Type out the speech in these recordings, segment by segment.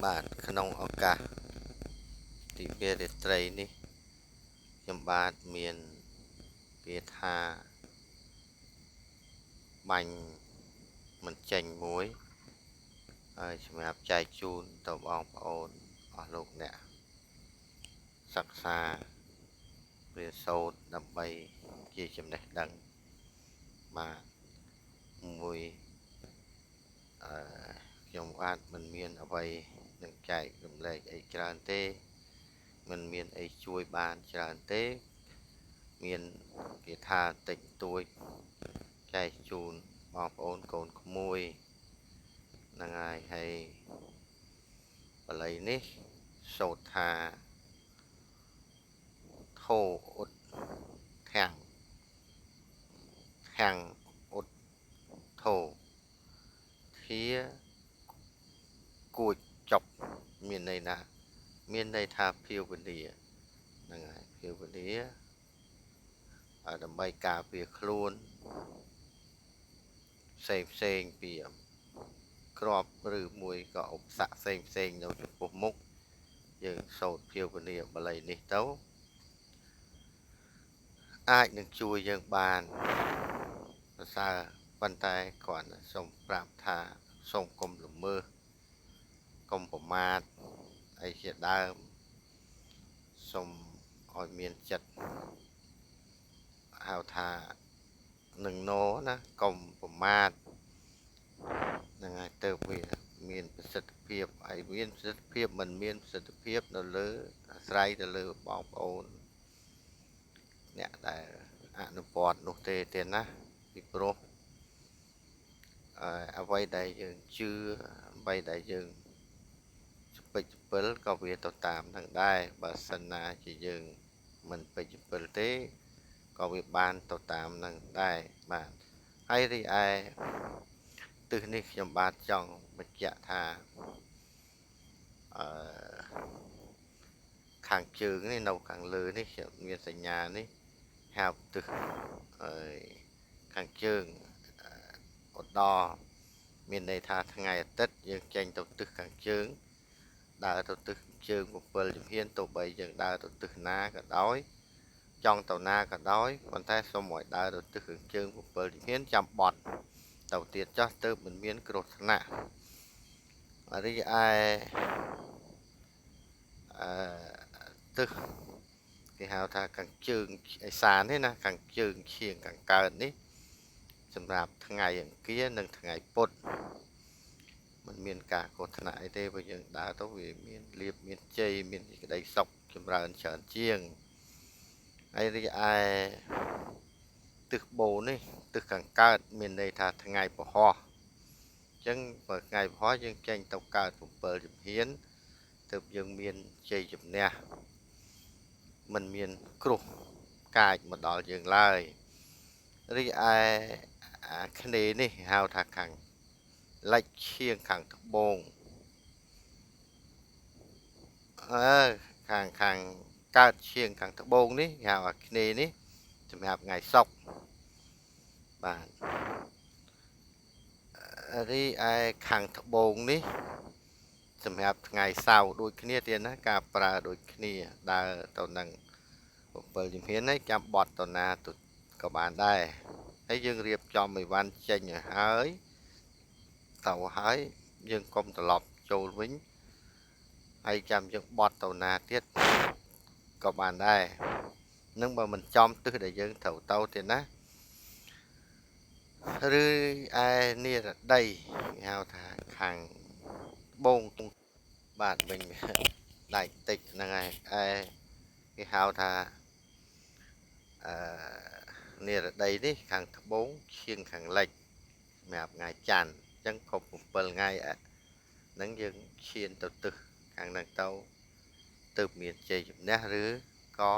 បាទក្នុងឱកាសទិវារាត្រីនេះខ្ញុំបាទមានគាថាបាញ់មិនចេញមួយហើយសម្រាប់ចែកជូនទៅបងប្អូនអស់លោកអ្នកសិក្សារៀនសូត្រដើម្បីជាចំណេះដឹងបាទមួយអឺខ្ញុំបាទមិនមានអ្វីនឹងចែករំលែកអីច្រើនទេមិនមានអីជួយបានច្រើនទេមានគេថាតិចតួចចែកជូនបងប្អូនកូនក្មួយហ្នឹងហើយហើយបល័យនេះសូត្រថាធោឧតធាំងធាំងឧតធោធាគួចចុកមានន័យណាមានន័យថាភាវនាហ្នឹងហើយភាវនាដើម្បីការពារខ្លួនផ្សេងផ្សេងពីក្របឬមួយក៏ឧបសគ្គផ្សេងផ្សេងនៅចំពោះមុខយើងសូត្រភាវនាបល័យនេះទៅអាចនឹងជួយយើងបានប្រសើរប៉ុន្តែគ្រាន់តែសូមប្រាប់ថាសូមកុំល្មើសកុំប្រមាទអីជាដើមសូមឲ្យមានចិត្តហៅថានឹងណណាកុំប្រមាទហ្នឹងហើយទៅវាមានប្រសិទ្ធភាពហើយមានប្រសិទ្ធភាពមិនមានប្រសិទ្ធភាពនៅលើអាស្រ័យទៅលើបងប្អូនអ្នកដែលអនុវត្តនោះទេទេណាពីព្រោះអ្វីដែលយើងជឿអ្វីដែលយើងស្ពេចស្ពិលក៏វាទៅតាមនឹងដែរបើសិនណាជាយើងមិនពេចស្ពិលទេក៏វាបានទៅតាមនឹងដែរបាទហើយរីឯទិសនេះខ្ញុំបាទចង់បញ្ជាក់ថាអឺខាងជើងនេះនៅខាងលើនេះខ្ញុំមានសញ្ញានេះហៅទិសអឺខាងជើងឧត្តរមានន័យថាថ្ងៃអាទិត្យយើងចេញទៅទិសខាងជើងដើរទៅទិសជើង7ជំហានទោះបីយើងដើរទៅទិសណាក៏ដោយចង់ទៅណាក៏ដោយប៉ុន្តែសូមឲ្យដើរទៅទិសខាងជើង7ជំហានចាំបត់ទៅទៀតចោះទៅមិនមានគ្រោះថ្នាក់រីឯអឺទិសគេហៅថាខាងជើងឯសាននេះណាខាងជើងឈៀងខាងកើតនេះសម្រាប់ថ្ងៃអង្គារនិងថ្ងៃពុធมันមានការគ្រោះថ្នាក់អីទេព្រោះយើងដើរទៅវាមានលៀបមានជ័យមានក្តីសុខចម្រើនច្រើនជាងហើយរីឯទិសបូនេះទិសខាងកើតមានន័យថាថ្ងៃពហុអញ្ចឹងបើថ្ងៃពហុយើងចេញទៅកើត7ជំហានទើបយើងមានជ័យជំនះมันមានគ្រោះកាចមកដល់យើងឡើយរីឯអាគ្នេនេះហៅថាខាងលិចឈៀងខាងត្បូងអឺខាងខាងកើតឈៀងខាងត្បូងនេះហៅអាគ្នេនេះសម្រាប់ថ្ងៃសុក្របាទរីឯខាងត្បូងនេះសម្រាប់ថ្ងៃសៅរ៍ដូចគ្នាទៀតណាការប្រើដូចគ្នាដើរទៅនឹង7ជំហាននេះចាំបត់ទៅណាទៅក៏បានដែរហើយយើងរៀបចំអីវ៉ាន់ចេញឲ្យហើយទៅហើយយើងកុំត្រឡប់ចូលវិញហើយចាំយើងបត់ទៅណាទៀតក៏បានដែរនឹងបើមិនចំទិសដែលយើងត្រូវទៅទៀតណាឬឯនិរដីគេហៅថាខាងត្បូងបាទវិញដាច់តិចហ្នឹងហើយឯគេហៅថាអឺនិរដីនេះខាងត្បូងឈៀងខាងលិចសម្រាប់ថ្ងៃច័ន្ទអញ្ចឹងគ្រប់7ថ្ងៃហ្នឹងយើងឈានទៅទិសខាងហ្នឹងទៅទើបមានជ័យជំនះឬក៏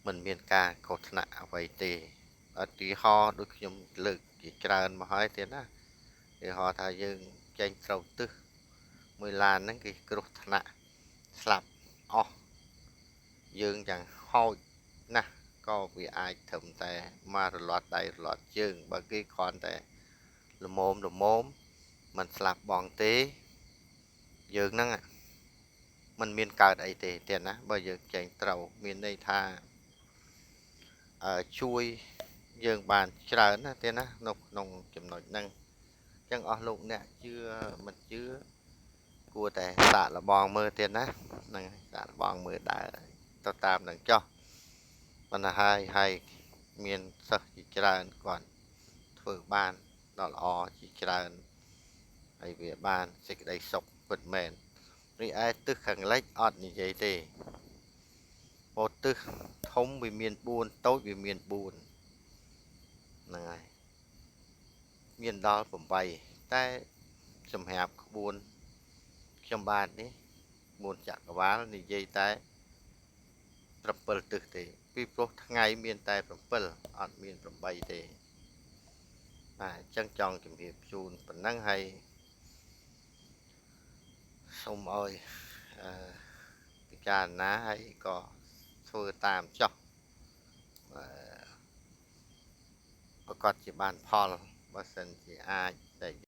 មិនមានការគ្រោះថ្នាក់អ្វីទេឧទាហរណ៍ដូចខ្ញុំលើកជាច្រើនមកហើយទៀតណាឧទាហរណ៍ថាយើងចេញត្រូវទិសមួយឡានហ្នឹងគេគ្រោះថ្នាក់ស្លាប់អស់យើងយ៉ាងហោចណាស់ក៏វាអាចត្រឹមតែមករលាត់ដៃរលាត់ជើងបើគេគ្រាន់តែល្មមល្មមមិនស្លាប់បងទេ យើងហ្នឹងมันមានកើតអីទេទៀតណាបើយើងចែងត្រូវមានន័យថាអឺជួយយើងបានច្រើនណាទៀតណានៅក្នុងចំណុចហ្នឹងអញ្ចឹងអស់លោកអ្នកជឿមិនជឿគួរតែសាកល្បងមើលទៀតណាហ្នឹងហើយសាកល្បងមើលដែរទៅតាមនឹងចោះប៉ុន្តែហើយហើយមានសិស្សជាច្រើនគាត់ធ្វើបានដល់ល្អជាច្រើនហើយវាបានសេចក្តីសុខពិតមែនរីឯទិសខាងលិចអត់និយាយទេពោទិសធំវាមាន4តូចវាមាន4ហ្នឹងហើយមានដល់8តែសម្រាប់ក្បួនខ្ញុំបាទនេះ4ចក្រវាលនិយាយតែ7ទិសទេពីព្រោះថ្ងៃមានតែ7អត់មាន8ទេបាទអញ្ចឹងចង់ជម្រាបជូនប៉ុណ្ណឹងហើយសូមឲ្យអឺពិចារណាហើយក៏ធ្វើតាមចោះអឺប្រកាសជាបានផលបើសិនជាអាចដែល